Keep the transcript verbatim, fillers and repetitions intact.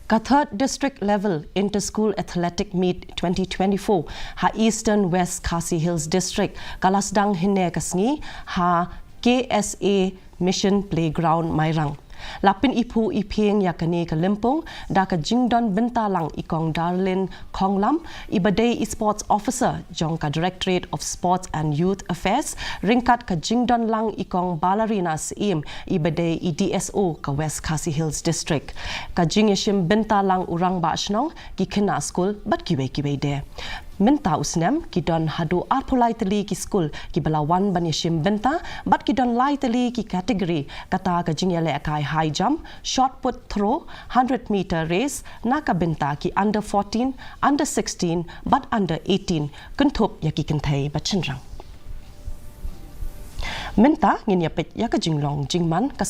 Ka Third District Level Inter-School Athletic Meet twenty twenty-four ha Eastern West Khasi Hills District ka la sdang hynne ka sngi ha K S A Mission Playground, Mairang. La pyniphuh iphieng ïa kane ka lympung da ka jingdon bynta lang i Kong Darlin Khonglam, i ba dei i Sports Officer jong ka Directorate of Sports and Youth Affairs, ryngkat ka jingdon lang i Kong Balarina Syiem, i ba dei i D S O ka West Khasi Hills District. Ka jingïashim bynta lang u rangbah shnong, ki khynnah skul bad kiwei kiwei de. Mynta u snem ki don haduh arphew lai tylli ki skul ki ba la wan ban ïashim bynta, bad ki don lai tylli ki category, kata ka jingïalehkai high jump, shot put throw, hundred meter race, na ka bynta ki under fourteen, under sixteen bad under eighteen, kynthup ïa ki kynthei bad shynrang. Mynta ngin ïapeit ïa ka jinglong jingman ka